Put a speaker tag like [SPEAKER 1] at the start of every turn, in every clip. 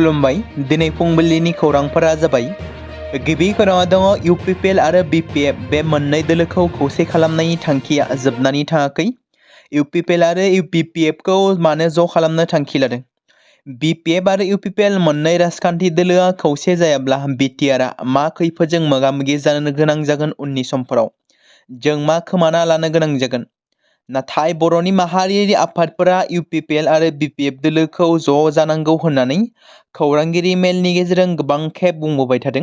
[SPEAKER 1] खुलुमबाय दिनै फुंबिलिनि खौरांफोरा जाबाय गिबि खौराङा दङ इउपिपिएल आरो बिपिएफ बे मोननै दोलोखौ खौसे खालामनायनि थांखिया जोबनानै थाङाखै इउपिपिएल आरो बिपिएफखौ मानो ज' खालामनो थांखि लादों बिपिएफ आरो इउपिपिएल मोननै राजखान्थि दोलोआ खौसे जायाब्ला बिटिआरआ मा खैफोदजों मोगा-मोगि जानो गोनां जागोन उननि समफोराव जों मा खोमाना लानो गोनां जागोन नाथाय बर'नि माहारियारि आफादफोरा इउपिपिएल आरो बिपिएफ दोलोखौ ज' जानांगौ होननानै खौरांगिरि मेलनि गेजेरजों गोबां खेब बुंबोबाय थादों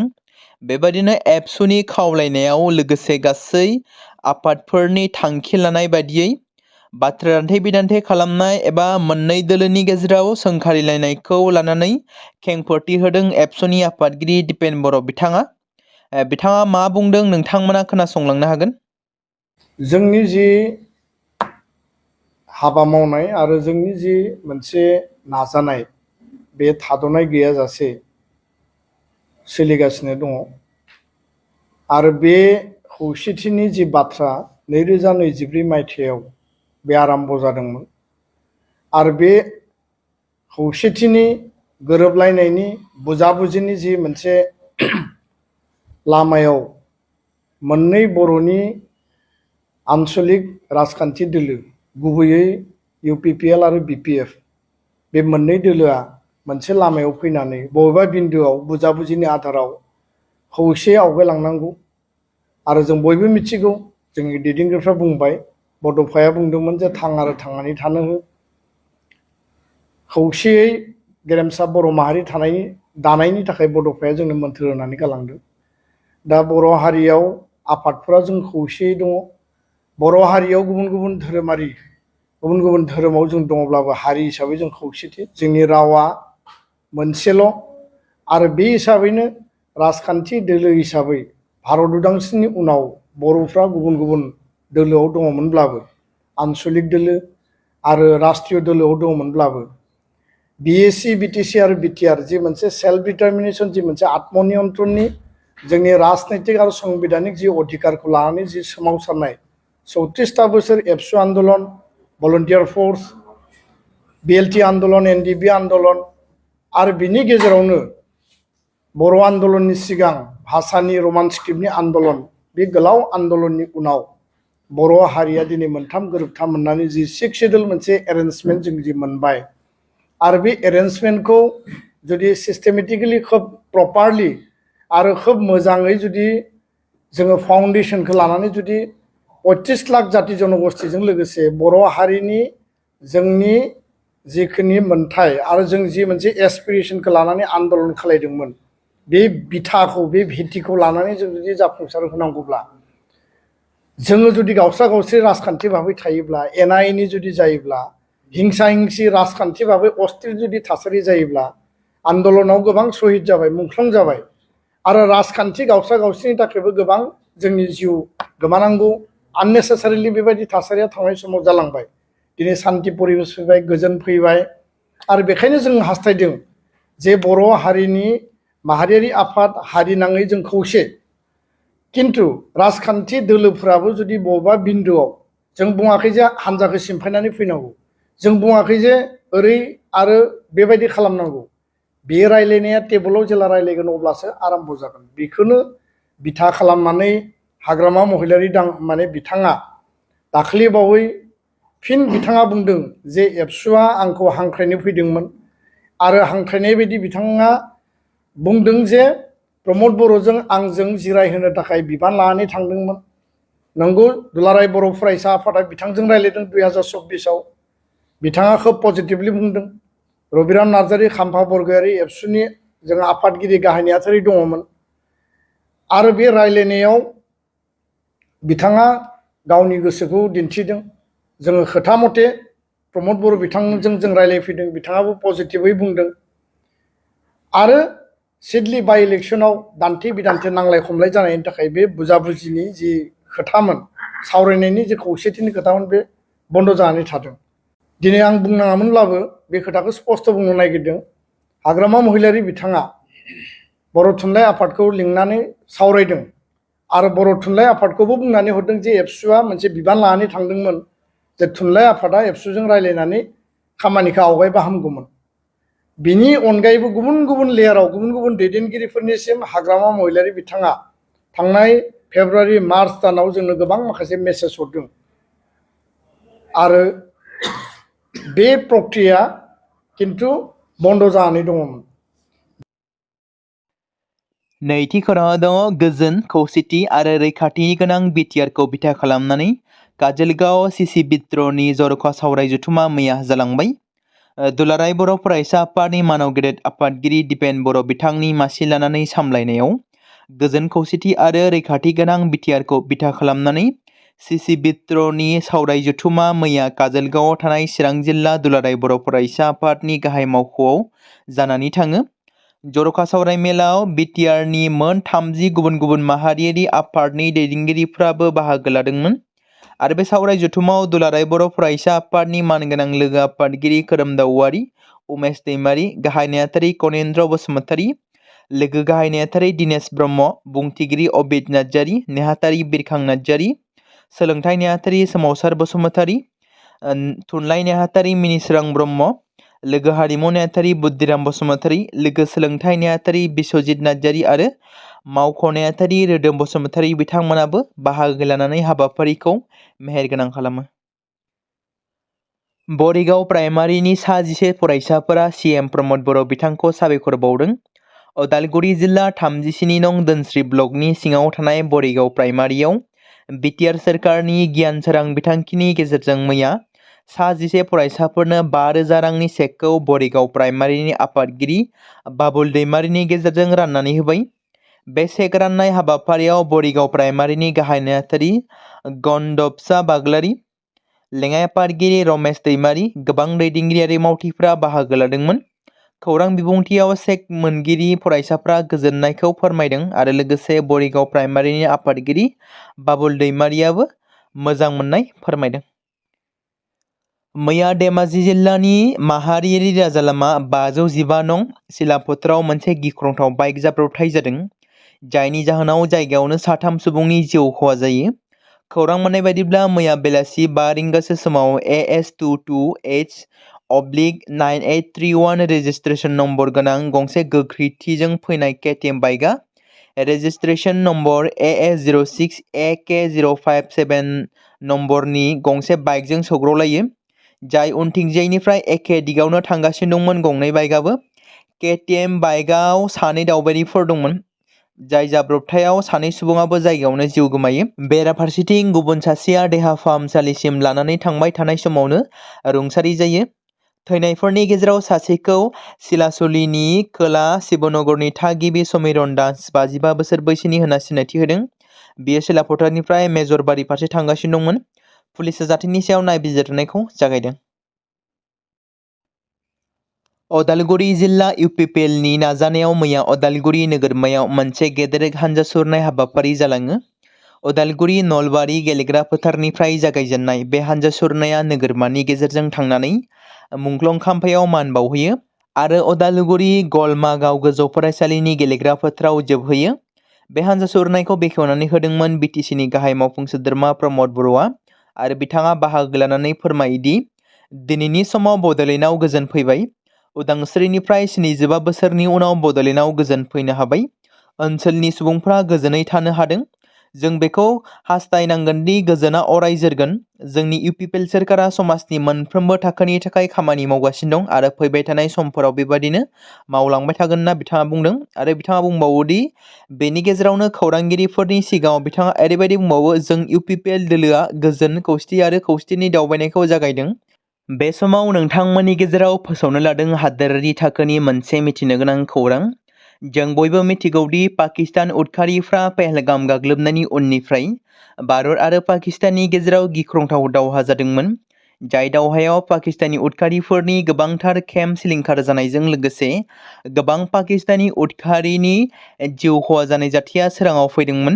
[SPEAKER 1] बेबायदिनो एबसुनि खावलायनायाव लोगोसे गासै आफादफोरनि थांखि लानाय बायदियै बाथ्रा दान्थे-बिदान्थे खालामनाय एबा मोननै दोलोनि गेजेराव सोंखारिलायनायखौ लानानै खेंफोरथि होदों एबसुनि आफादगिरि दिपेन बर' बिथाङा मा बुंदों नोंथांमोना खोनासंलांनो हागोन।
[SPEAKER 2] जोंनि जि हाबा मावनाय आरो जोंनि जि मोनसे नाजानाय बे थाद'नाय गैयाजासे सोलिगासिनो दङ आरो बे खौसेथिनि जि बाथ्रा 2024 मायथाइयाव बे आरम्भ जादोंमोन आरो बे खौसेथिनि गोरोबलायनायनि बुजाबुजिनि जि मोनसे लामायाव मोननै बर'नि आन्चलिक राजखान्थि दोलो गुबैयै इउपिपिएल आरो बिपिएफ बे मोननै दोलोआ मोनसे लामायाव फैनानै बबेबा बिन्दोआव बुजाबुजिनि आधाराव खौसे आवगायलांनांगौ आरो जों बयबो मिथिगौ जोंनि दैदेनगिरिफ्रा बुंबाय बड'फाया बुंदोंमोन जे थां आरो थांनानै थानो हो खौसेयै गेरेमसा बर' माहारि दानायनि थाखाय बड'फाया जोंनो मोन्थोर होनानै गालांदों दा बर' हारियाव आफादफोरा जों खौसेयै दङ बर' हारियाव गुबुन गुबुन धोरोमाव जों दङब्लाबो हारि हिसाबै जों खौसेथि जोंनि रावा मोनसेल' आरो बे हिसाबैनो राजखान्थि दोलो हिसाबै भारत उदांस्रिनि उनाव बर'फ्रा गुबुन गुबुन दोलोआव दङमोनब्लाबो आन्चलिक दोलो आरो राष्ट्रीय दोलोआव दङमोनब्लाबो बिएसि बिटिसि आरो बिटिआर जि मोनसे सेल्फ डिटारमिनेशन जि मोनसे आत्मनियन्त्रणनि जोंनि राजनैतिक आरो संबिधानिक जि अधिकारखौ लानानै जि सोमावसारनाय 34 बोसोर एबसु आन्दलन भलन्टियार फर्स बिएलटि आन्दलन एनडिबि आन्दलन आरो बिनि गेजेरावनो बर' आन्दलननि सिगां भाषानि रमान स्क्रिप्टनि आन्दलन बे गोलाव आन्दलननि उनाव बर' हारिया दिनै मोनथाम गोरोबथा मोननानै जि 6 शेड्युल मोनसे एरेन्जमेन्ट जों जि मोनबाय आरो बे एरेन्जमेन्टखौ जुदि सिस्टेमेटिकेलि खोब प्रपारलि आरो खोब मोजाङै जुदि जोङो फाउन्डेसनखौ लानानै जुदि 35 लाख जाति जनगोष्ठीजों लोगोसे बर' हारिनि जोंनि जिखिनि मोन्थाय आरो जों जि मोनसे एसपिरेशनखौ लानानै आन्दलन खालायदोंमोन बे बिथाखौ बे भित्तिखौ लानानै जों जुदि जाफुंसार होनांगौब्ला जोङो जुदि गावस्रा गावस्रि राजखान्थि भाबै थायोब्ला एना एनि जुदि जायोब्ला हिंसा हिंसि राजखान्थि भाबै अस्थिर जुदि थासारि जायोब्ला आन्दलनाव गोबां शहीद जाबाय मुंख्लं जाबाय आरो राजखान्थि गावस्रा गावस्रिनि थाखायबो गोबां जोंनि जिउ गोमानांगौ आननेसेसारिलि बेबायदि थासारिया थांनाय समाव जालांबाय दिनै शान्ति परिबेश फैबाय गोजोन फैबाय आरो बेखायनो जों हास्थायदों जे बर' हारिनि माहारियारि आफाद हारि नाङै जों खौसे किन्तु राजखान्थि दोलोफोराबो जुदि बबेबा बिन्दोआव जों बुङाखै जे हान्जाखौ सिमफायनानै फैनांगौ जों बुङाखै जे ओरै आरो बेबायदि खालामनांगौ बे रायलायनाया टेबोलाव जेला रायलायगोन अब्लासो आराम्भ जागोन बेखौनो बिथा खालामनानै हाग्रामा महिलारि माने बिथाङा दाखालि बावै फिन बिथाङा बुंदों जे एबसुआ आंखौ हांख्रायनो फैदोंमोन आरो हांख्रायनाय बायदि बिथाङा बुंदों जे प्रमद बर'जों आंजों जिरायहोनो थाखाय बिबान लानानै थांदोंमोन नंगौ दुलाराय बर' फरायसा आफादा बिथांजों रायलायदों 2024 बिथाङा खोब पजिटिभलि बुंदों रबिराम नार्जारि खाम्फा बरगयारि एबसुनि जों आफादगिरि गाहाय नेहाथारि दङमोन आरो बे रायलायनायाव बिथाङा गावनि गोसोखौ दिन्थिदों जोङो खोथा मथे प्रमद बर' बिथांजों जों रायलायफैदों बिथाङाबो पजिटिभै बुंदों आरो सिडली बाइ इलेक्शनाव दान्थे बिदान्थे नांलाय खमलाय जानायनि थाखाय बे बुजाबुजिनि जि खोथामोन सावरायनायनि जि खौसेथिनि खोथामोन बे बन्द जानानै थादों दिनै आं बुंनाङामोनब्लाबो बे खोथाखौ स्पष्ट बुंनो नागिरदों हाग्रामा महिलारि बिथाङा बर' थुनलाइ आफादखौ लिंनानै सावरायदों आरो बर' थुनलाइ आफादखौबो बुंनानै हरदों जे एबसुआ मोनसे बिबान लानानै थांदोंमोन जे थुनलाइ आफादा एबसुजों रायलायनानै खामानिखौ आवगायबा हामगौमोन बिनि अनगायैबो गुबुन गुबुन लेयाराव गुबुन गुबुन दैदेनगिरिफोरनिसिम हाग्रामा महिलारि बिथाङा थांनाय फेब्रुवारि मार्च दानाव जोंनो गोबां माखासे मेसेज हरदों आरो बे प्रक्रिया किन्तु बन्द जानानै दङमोन।
[SPEAKER 1] नैथि खौराङाव दङ गोजोन खौसेथि आरो रैखाथि गोनां बिटिआरखौ बिथा खालामनानै काजोलगाव सिसि बिद्र'नि जर'खा सावराय जथुमा मैया जालांबाय। दुलाराय बर' फरायसा आफादनि मानाव गेदेर आफादगिरि दिपेन बर' बिथांनि मासि लानानै सामलायनायाव गोजोन खौसेथि आरो रैखाथि गोनां बिटिआरखौ बिथा खालामनानै सिसि बिद्र'नि सावराय जथुमा मैया काजोलगावआव थानाय चिरां जिल्ला दुलाराय बर' फरायसा आफादनि गाहाय मावख'आव जानानै थाङो। जर'खा सावराय मेलाव बिटिआरनि मोन 30 गुबुन गुबुन माहारियारि आफादनि दैदेनगिरिफ्राबो बाहागो लादोंमोन आरो बे सावराय जथुमाव दुलाराय बर' फरायसा आफादनि मानगोनां लोगो आफादगिरि खोरोमदाव औवारी, उमेश दैमारी, गाहाय नेहाथारि कनेन्द्र बसुमतारी, लोगो गाहाय नेहाथारि दिनेश ब्रह्म, बुंथिगिरि अबिद नार्जारी, नेहाथारि बिरखां नार्जारी, सोलोंथाइ नेहाथारि सोमावसार बसुमतारी, थुनलाइ नेहाथारि मिनिसोरां ब्रह्म, लोगो हारिमु नेहाथारि बुद्धिराम बसुमतारी, लोगो सोलोंथाइ नेहाथारि बिश्वजित नार्जारी आरो मावख' नेहाथारि रोदोम बसुमतारी बिथांमोनाबो बाहागो लानानै हाबाफारिखौ मेहेरगोनां खालामो। बरिगाव प्राइमारिनि सा 11 फरायसाफोरा सिएम प्रमद बर' बिथांखौ साबायखर बावदों। उदालगुरि जिल्ला 37 नं दोनस्रि ब्लकनि सिङाव थानाय बरिगाव प्राइमारियाव बिटिआर सोरखारनि गियान सोरां बिथांखिनि गेजेरजों मैया सा 11 फरायसाफोरनो 5,000 रांनि चेकखौ बरिगाव प्राइमारिनि आफादगिरि बाबुल दैमारिनि गेजेरजों राननानै होबाय। बे चेक राननाय हाबाफारियाव बरिगाव प्राइमारिनि गाहाय नेहाथारि गन्दबसा बाग्लारी, लेङाइ आफादगिरि रमेश दैमारी, गोबां दैदेनगिरियारि मावथिफ्रा बाहागो लादोंमोन। खौरां बिबुंथियाव चेक मोनगिरि फरायसाफ्रा गोजोननायखौ फोरमायदों आरो लोगोसे बरिगाव प्राइमारिनि आफादगिरि बाबुल दैमारियाबो मोजां मोननाय फोरमायदों। मैया धेमाजि जिल्लानि माहारियारि राजालामा 515 नं सिलाफोथाराव मोनसे गिख्रंथाव बाइक जाब्रबथाय जादों, जायनि जाहोनाव जायगायावनो 3 सुबुंनि जिउ खहा जायो। खौरां मोननाय बायदिब्ला मैया बेलासि 5 रिंगासो समाव AS22H/9831 रेजिस्ट्रेशन नम्बर गोनां गंसे गोख्रैथिजों फैनाय केटिएम बाइकआ रेजिस्ट्रेशन नम्बर AS06AK057 नम्बरनि गंसे बाइकजों सौग्रावलायो, जाय उनथिंजायनिफ्राय एखे दिगावनो थांगासिनो दंमोन। गंनै बाइकआबो केटिएम बाइकआव 2 दावबायारिफोर दंमोन, जाय जाब्रबथायाव 2 सुबुङाबो जायगायावनो जिउ गोमायो। बेराफारसेथिं गुबुन सासेया देहा फाहामसालिसिम लानानै थांबाय थानाय समावनो रुंसारि जायो। थैनायफोरनि गेजेराव सासेखौ सिलासुलिनि खोला शिबनगरनि थागिबि समिरन दास 55 बोसोर बैसोनि होनना सिनायथि होदों। बियो सिलाफोथारनिफ्राय मेजरबारि फारसे थांगासिनो दंमोन। पुलिसआ जाथायनि सायाव नायबिजिरनायखौ जागायदों। उदालगुरि जिल्ला इउपिपिएलनि नाजानायाव मैया उदालगुरि नोगोरमायाव मोनसे गेदेर हानजा सुरनाय हाबाफारि जालाङो। उदालगुरि नलबारि गेलेग्रा फोथारनिफ्राय जागायजेननाय बे हानजा सुरनाया नोगोरमानि गेजेरजों थांनानै मुंख्लं खाम्फायाव मान बावहैयो आरो उदालगुरि गलमागाव गोजौ फरायसालिनि गेलेग्रा फोथाराव जोबहैयो। बे हानजा सुरनायखौ बेखेवनानै होदोंमोन बिटिसिनि गाहाय मावफुं सोद्रोमा प्रमद बर'आ आरो बिथाङा बाहागो लानानै फोरमायोदि दिनैनि समाव बड'लेण्डआव गोजोन फैबाय। उदांस्रिनिफ्राय 75 बोसोरनि उनाव बड'लेण्डआव गोजोन फैनो हाबाय। ओनसोलनि सुबुंफ्रा गोजोनै थानो हादों। जों बेखौ हास्थायनांगोन दि गोजोना अराय जोरगोन। जोंनि इउपिपिएल सोरखारा समाजनि मोनफ्रोमबो थाखोनि थाखाय खामानि मावगासिनो दं आरो फैबाय थानाय समफोराव बेबादिनो मावलांबाय थागोन होनना बिथाङा बुंदों आरो बिथाङा बुंबावोदि बेनि गेजेरावनो खौरांगिरिफोरनि सिगाङाव बिथाङा ओरैबायदि बुंबावो, जों इउपिपिएल दोलोआ गोजोन, खौसेथि आरो खौसेथिनि दावबायनायखौ जागायदों। बे समाव नोंथांमोननि गेजेराव फोसावनो लादों हादोरारि थाखोनि मोनसे मिथिनो गोनां खौरां। जों बयबो मिथिगौदि पाकिस्तान उदखारिफ्रा पहलगाम गाग्लोबनायनि उननिफ्राय भारत आरो पाकिस्ताननि गेजेराव गिख्रंथाव दावहा जादोंमोन, जाय दावहायाव पाकिस्तानी उदखारिफोरनि गोबांथार केम्प सिलिंखार जानायजों लोगोसे गोबां पाकिस्तानी उदखारिनि जिउ खहा जानाय जाथाया सोराङाव फैदोंमोन।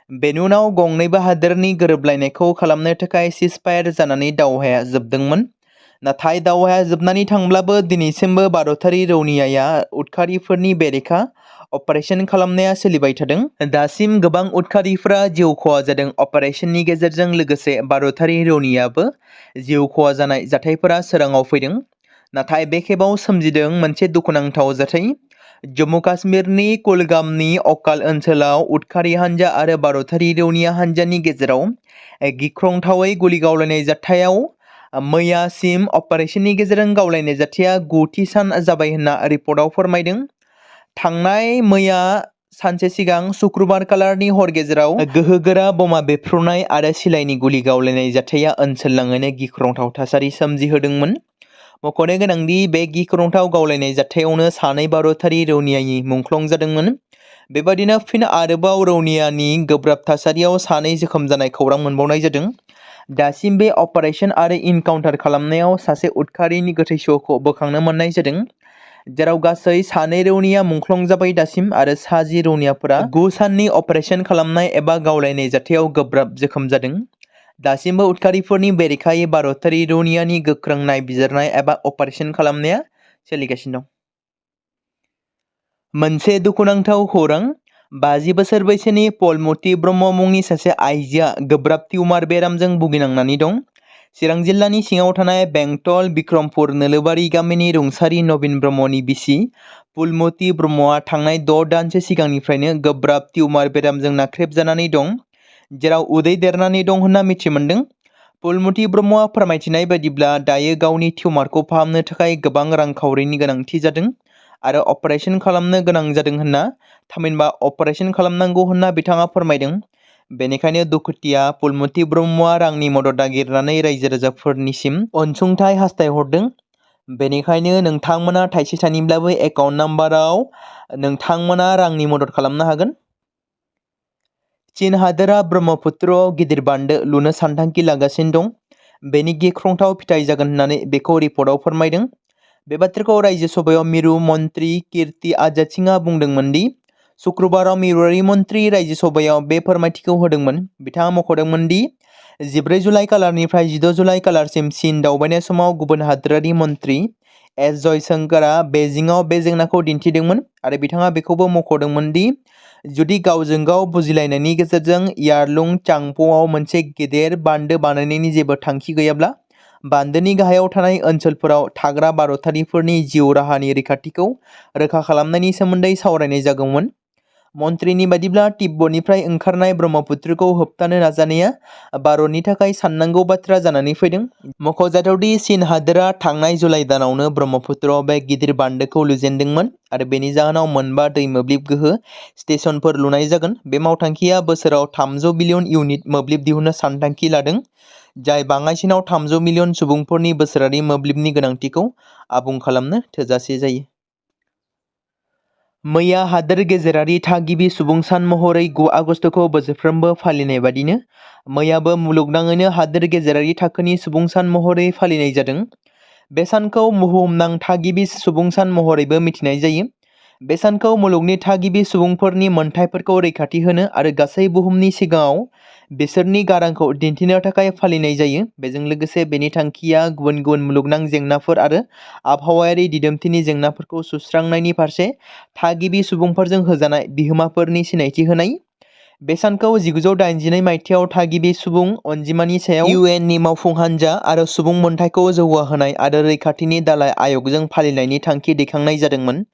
[SPEAKER 1] बेनि उनाव गंनैबो हादोरनि गोरोबलायनायखौ खालामनो थाखाय सिजफायार जानानै दावहाया जोबदोंमोन। नाथाय दावहाया जोबनानै थांब्लाबो दिनैसिमबो भारतारि रौनियाया उदखारिफोरनि बेरेखा अपारेशन खालामनाया सोलिबाय थादों। दासिम गोबां उदखारिफोरा जिउ खहा जादों। अपारेशननि गेजेरजों लोगोसे भारतारि रौनियाबो जिउ खहा जानाय जाथायफोरा सोराङाव फैदों। नाथाय बे खेबाव सोमजिदों मोनसे दुखुनांथाव जाथाय। जम्मु काश्मीरनि कुलगामनि अकाल ओनसोलाव उदखारि हानजा आरो भारतारि रौनिया हानजानि गेजेराव गिख्रंथावै गुलि गावलायनाय जाथायाव मैयासिम अपारेशननि गेजेरजों गावलायनाय जाथाया 9थि सान जाबाय होनना रिपर्टआव फोरमायदों। थांनाय मैया सानसे सिगां शुक्रबार खालारनि हर गेजेराव गोहोगोरा बमा बेफ्रुनाय आरो सिलाइनि गुलि गावलायनाय जाथाया ओनसोलनाङैनो गिख्रंथाव थासारि सोमजिहोदोंमोन। मख'नो गोनांदि बे गिख्रंथाव गावलायनाय जाथायावनो सानै भारतारि रौनियानि मुंख्लं जादोंमोन। बेबादिनो फिन आरोबाव रौनियानि गोब्राब थासारियाव सानै जोखोम जानाय खौरां मोनबावनाय जादों। दासिम बे अपारेशन आरो इनकाउन्टार खालामनायाव सासे उदखारिनि गोथै सह'खौ बोखांनो मोननाय जादों, जेराव गासै सानै रौनिया मुंख्लं जाबाय दासिम आरो सा 10 रौनियाफोरा 9 साननि अपारेशन खालामनाय एबा गावलायनाय जाथायाव गोब्राब जोखोम जादों। दासिमबो उदखारिफोरनि बेरेखायै भारतारि रौनियानि गोख्रों नायबिजिरनाय एबा अपारेशन खालामनाया सोलिगासिनो दं। मोनसे दुखुनांथाव खौरां। 50 बोसोर बैसोनि पलमति ब्रह्म मुंनि सासे आइजोआ गोब्राब टिउमार बेरामजों भुगिनांनानै दं। चिरां जिल्लानि सिङाव थानाय बेंटल बिक्रमपुर नोलोबारि गामिनि रुंसारि नबिन ब्रह्मनि बिसि फुलमति ब्रह्मआ थांनाय 6 दानसो सिगांनिफ्रायनो गोब्राब टिउमार बेरामजों नाख्रेबजानानै दं, जेराव उदै देरनानै दं होनना मिथि मोनदों। फुलमति ब्रह्मआ फोरमायथिनाय बायदिब्ला दायो गावनि टिउमारखौ फाहामनो थाखाय गोबां रांखावरिनि गोनांथि जादों आरो अपारेशन खालामनो गोनां जादों होनना, थामहिनबा अपारेशन खालामनांगौ होनना बिथाङा फोरमायदों। बेनिखायनो दुखुथिया फुलमति ब्रह्मआ रांनि मदद नागिरनानै रायजो राजाफोरनिसिम अनसुंथाइ हास्थायहरदों। बेनिखायनो नोंथांमोना थाइसे थाइनैब्लाबो एकाउन्ट नाम्बाराव नोंथांमोना रांनि मदद खालामनो हागोन। चीन हादोरा ब्रह्मपुत्रआव गिदिर बान्दो लुनो सानथांखि लागासिनो दं। बेनि गिख्रंथाव फिथाइ जागोन होननानै बेखौ रिपर्टआव फोरमायदों। बे बाथ्राखौ रायजो सभायाव मिरु मन्त्रि कीर्ति आजाद सिंहआ बुंदोंमोन दि शुक्रबाराव मिरुआरि मन्त्रि रायजो सभायाव बे फोरमायथिखौ होदोंमोन। बिथाङा मख'दोंमोन दि 14 जुलाइ खालारनिफ्राय 16 जुलाइ खालारसिम चीन दावबायनाय समाव गुबुन हादोरारि मन्त्रि एस जयशंकरआ बेइजिंआव बे जेंनाखौ दिन्थिदोंमोन आरो बिथाङा बेखौबो मख'दोंमोन दि जुदि गावजों गाव बुजिलायनायनि गेजेरजों यारलुं चांप'आव मोनसे गेदेर बान्दो बानायनायनि जेबो थांखि गैयाब्ला बान्दोनि गाहायाव थानाय ओनसोलफोराव थाग्रा भारतारिफोरनि जिउ राहानि रैखाथिखौ रोखा खालामनायनि सोमोन्दै सावरायनाय जागौमोन। मन्थ्रिनि बादिब्ला तिब्बतनिफ्राय ओंखारनाय ब्रह्मपुत्रखौ होबथानो नाजानाया भारतनि थाखाय साननांगौ बाथ्रा जानानै फैदों। मख'जाथावदि चीन हादोरा थांनाय जुलाइ दानावनो ब्रह्मपुत्रआव बे गिदिर बान्दोखौ लुजेनदोंमोन आरो बेनि जाहोनाव मोनबा दै मोब्लिब गोहो स्टेशनफोर लुनाय जागोन। बे मावथांखिया बोसोराव 300 बिलियन इउनिट मोब्लिब दिहुननो सानथांखि लादों, जाय बाङाइसिनाव 300 मिलियन सुबुंफोरनि बोसोरारि मोब्लिबनि गोनांथिखौ आबुं खालामनो थोजासे जायो। मैया हादोर गेजेरारि थागिबि सुबुं सान महरै 9 आगस्तखौ बोसोरफ्रोमबो फालिनाय बादिनो मैयाबो मुलुगनाङैनो हादोर गेजेरारि थाखोनि सुबुं सान महरै फालिनाय जादों। बे सानखौ बुहुमनां थागिबि सुबुं सान महरैबो मिथिनाय जायो। बे सानखौ मुलुगनि थागिबि सुबुंफोरनि मोनथायफोरखौ रैखाथि होनो आरो गासै बुहुमनि सिगाङाव बिसोरनि गारांखौ दिन्थिनो थाखाय फालिनाय जायो। बेजों लोगोसे बेनि थांखिया गुबुन गुबुन मुलुगनां जेंनाफोर आरो आबहावायारि दिदोमथिनि जेंनाफोरखौ सुस्रांनायनि फारसे थागिबि सुबुंफोरजों होजानाय बिहोमाफोरनि सिनायथि होनाय। बे सानखौ 1982 मायथाइयाव थागिबि सुबुं अनजिमानि सायाव UN नि मावफुं हान्जा आरो सुबुं मोनथायखौ जौगाहोनाय आरो रैखाथिनि दालाय आय'गजों फालिनायनि थांखि दैखांनाय जादोंमोन।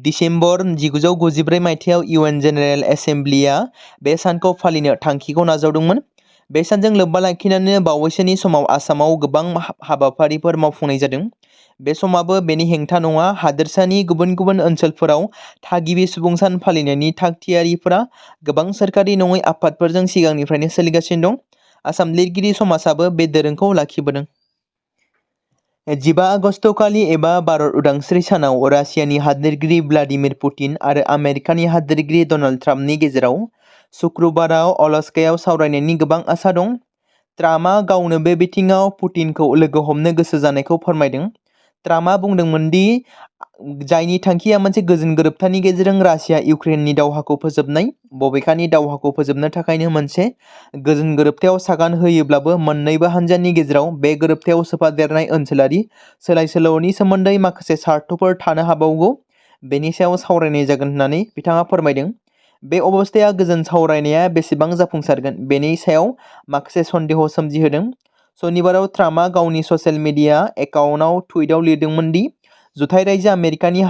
[SPEAKER 1] दिसेम्बर 1994 मायथाइयाव UN जेनेरेल एसेम्ब्लिआ बे सानखौ फालिनो थांखिखौ नाजावदोंमोन। बे सानजों लोब्बा लाखिनानै बावैसोनि समाव आसामाव गोबां हाबाफारिफोर मावफुंनाय जादों। बे समाबो बेनि हेंथा नङा। हादोरसानि गुबुन गुबुन ओनसोलफोराव थागिबि सुबुं सान फालिनायनि थागथियारिफोरा गोबां सोरखारि नङै आफादफोरजों सिगांनिफ्रायनो सोलिगासिनो दं। आसाम लिरगिरि समाजाबो बे दोरोंखौ लाखिबोदों। 15 आगस्त खालि एबा भारत उदांस्रि सानाव रासियानि हादोरगिरि व्लादिमिर पुतिन आरो आमेरिकानि हादोरगिरि डनाल्ड ट्राम्पनि गेजेराव शुक्रबाराव अलास्कायाव सावरायनायनि गोबां आसा दं। ट्राम्पआ गावनो बे बिथिङाव पुतिनखौ लोगो हमनो गोसो जानायखौ फोरमायदों। ट्राम्पआ बुंदोंमोन दि जायनि थांखिया मोनसे गोजोन गोरोबथानि गेजेरजों रासिया इउक्रेननि दावहाखौ फोजोबनाय। बबेखानि दावहाखौ फोजोबनो थाखायनो मोनसे गोजोन गोरोबथायाव सागान होयोब्लाबो मोन्नैबो हान्जानि गेजेराव बे गोरोबथायाव सोफादेरनाय ओनसोलारि सोलाय-सोल'नि सोमोन्दै माखासे सार्तफोर थानो हागौ। बेनि सायाव सावरायनाय जागोन होननानै बिथाङा फोरमायदों। बे अबस्थाया गोजोन सावरायनाया बेसेबां जाफुंसारगोन बेनि सायाव माखासे सन्देह सोमजिहोदों। सनिबाराव ट्राम्पआ गावनि ससियेल मिडिया एकाउन्टआव टुइटआव लिरदोंमोन दि जुथाइ रायजो आमेरिकानि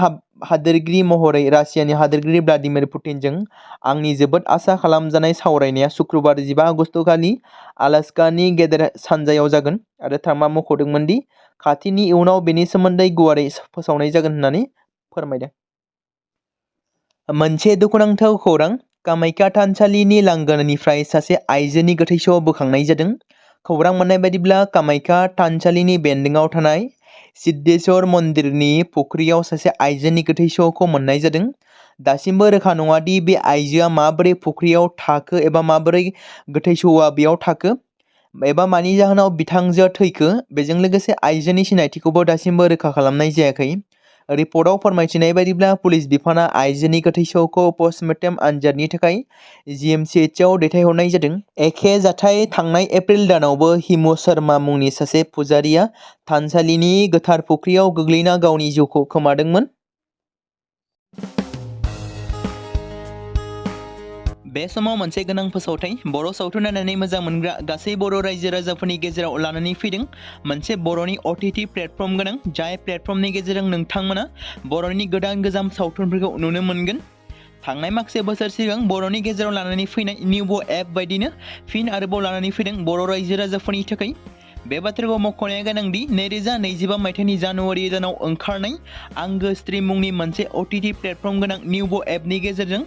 [SPEAKER 1] हादोरगिरि महरै रासियानि हादोरगिरि व्लादिमिर पुतिनजों आंनि जोबोद आसा खालामजानाय सावरायनाया शुक्रबार 15 आगस्त खालि आलास्कानि गेदेर सानजायाव जागोन आरो ट्राम्पआ मख'दोंमोन दि खाथिनि इयुनाव बेनि सोमोन्दै गुवारै फोसावनाय जागोन होननानै फोरमायदों। मोनसे दुखुनांथाव खौरां, कामाख्या थानसालिनि लांगोनानिफ्राय सासे आइजोनि गोथै सह बोखांनाय जादों। खौरां मोननाय बायदिब्ला कामाख्या थानसालिनि बेन्दोंआव थानाय सिद्धेश्वर मन्दिरनि फुख्रियाव सासे आइजोनि गोथै सहखौ मोननाय जादों। दासिमबो रोखा नङा दि बे आइजोआ माबोरै फुख्रियाव थाखो एबा माबोरै गोथै सहआ बेयाव थाखो एबा मानि जाहोनाव बिथांजोआ थैखो। बेजों लोगोसे आइजोनि सिनायथिखौबो दासिमबो रोखा खालामनाय जायाखै। रिपर्टआव फोरमायथिनाय बायदिब्ला पुलिस बिफाना आइजोनि गोथै सहखौ पस्टमर्टेम आनजादनि थाखाय GMCHआव दैथायहरनाय जादों। एखे जाथाय थांनाय एप्रिल दानावबो हिमु शर्मा मुंनि सासे पुजारीआ थानसालिनि गोथार फुख्रियाव गोग्लैना गावनि जिउखौ खोमादोंमोन। बे समाव मोनसे गोनां फोसावथाय बर' सावथुन नायनानै मोजां मोनग्रा गासै बर' रायजो राजाफोरनि गेजेराव लानानै फैदों मोनसे बर'नि OTT प्लेटफर्म गोनां, जाय प्लेटफर्मनि गेजेरजों नोंथांमोना बर'नि गोदान सावथुनफोरखौ नुनो मोनगोन। थांनाय माखासे बोसोर सिगां बर'नि गेजेराव लानानै फैनाय निउबो एप बायदिनो फिन आरोबाव लानानै फैदों बर' रायजो राजाफोरनि थाखाय। बे बाथ्राखौ मख'नाया गोनांदि 2025 मायथाइनि जानुवारि दानाव ओंखारनाय आंगो स्ट्रीम मुंनि मोनसे OTT प्लेटफर्म गोनां निउबो एपनि गेजेरजों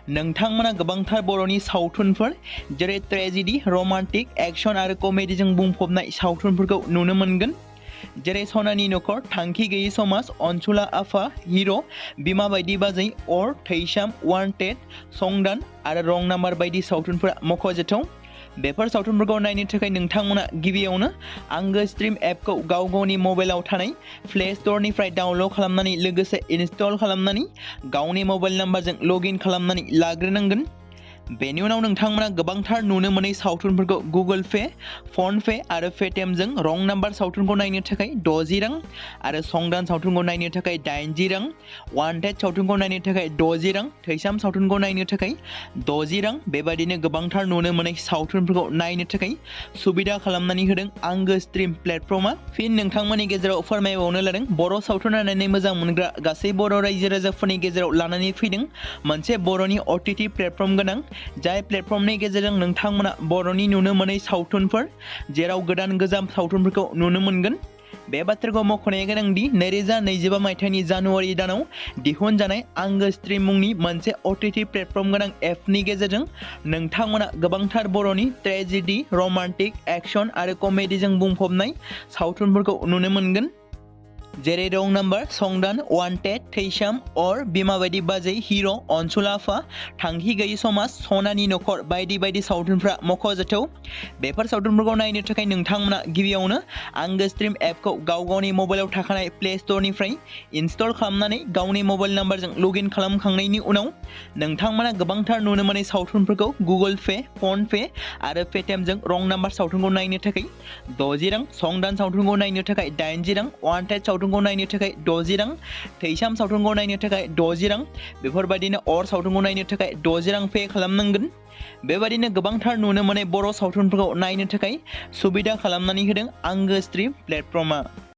[SPEAKER 1] नोंथांमोना गोबांथार बर'नि सावथुनफोर जेरै ट्रेजेडी, रमान्टिक, एक्शन आरो कमेडीजों बुंफबनाय सावथुनफोरखौ नुनो मोनगोन। जेरै सनानि नखर, थांखि गैयै समाज, अनसुला आफा, हिर', बिमा बायदि बाजै, अर, थैसाम, वान्टेड, संदान आरो रं नाम्बार बायदि सावथुनफोरा मख'जाथाव। बेफोर सावथुनफोरखौ नायनो थाखाय नोंथांमोना गिबियावनो आंगो स्ट्रीम एपखौ गावनि मबाइलाव थानाय प्ले स्ट'रनिफ्राय डाउनल'ड खालामनानै लोगोसे इनस्टल खालामनानै गावनि मबाइल नाम्बारजों लगइन खालामनानै लाग्रोनांगोन। बेनि उनाव नोंथांमोना गोबांथार नुनो मोनै सावथुनफोरखौ गुगोल पे, फन पे आरो पेटिएमजों रं नाम्बार सावथुनखौ नायनो थाखाय 60 रां आरो संदान सावथुनखौ नायनो थाखाय 80 रां, वान्टेड सावथुनखौ नायनो थाखाय 60 रां, थैसाम सावथुनखौ नायनो थाखाय 60 रां बेबायदिनो गोबांथार नुनो मोनै सावथुनफोरखौ नायनो थाखाय सुबिदा खालामनानै होदों आंगो स्ट्रीम प्लेटफर्मआ। फिन नोंथांमोननि गेजेराव फोरमायबावनो लादों बर' सावथुन नायनानै मोजां मोनग्रा गासै बर' रायजो राजाफोरनि गेजेराव लानानै फैदों मोनसे बर'नि OTT प्लेटफर्म गोनां, जाय प्लेटफर्मनि गेजेरजों नोंथांमोना बर'नि नुनो मोनै सावथुनफोर जेराव गोजाम सावथुनफोरखौ नुनो मोनगोन। बे बाथ्राखौ मख'नाया गोनांदि 2025 मायथाइनि जानुवारि दानाव दिहुनजानाय आंगो स्ट्रीम मुंनि मोनसे OTT प्लेटफर्म गोनां एपनि गेजेरजों नोंथांमोना गोबांथार बर'नि ट्रेजेडी, रमान्टिक, एक्शन आरो कमेडीजों बुंफबनाय सावथुनफोरखौ नुनो मोनगोन। जेरै रं नाम्बार, संदान, वान्टेड, थैसाम, अर, बिमा बायदि बाजै, हिर', अनसुला आफा, थांखि गैयै समाज, सनानि नखर बायदि बायदि सावथुनफ्रा मख'जाथाव। बेफोर सावथुनफोरखौ नायनो थाखाय नोंथांमोना गिबियावनो आंगो स्ट्रीम एपखौ गावनि मबाइलाव थाखानाय प्ले स्ट'रनिफ्राय इनस्टल खालामनानै गावनि मबाइल नाम्बारजों लगइन खालामखांनायनि उनाव नोंथांमोना गोबांथार नुनो मोनै सावथुनफोरखौ गुगोल पे, फन पे आरो पेटिएमजों रं नाम्बार सावथुनखौ नायनो थाखाय 60 रां, संदान सावथुनखौ नायनो थाखाय 80 रां, वान्टेड सावथुनखौ नायनो थाखाय 60 रां, थैसाम सावथुनखौ नायनो थाखाय 60 रां बेफोरबायदिनो अर सावथुनखौ नायनो थाखाय 60 रां पे खालामनांगोन। बेबायदिनो गोबांथार नुनो मोनै बर' सावथुनफोरखौ नायनो थाखाय सुबिदा खालामनानै होदों आंगो स्ट्रीम प्लेटफर्मआ।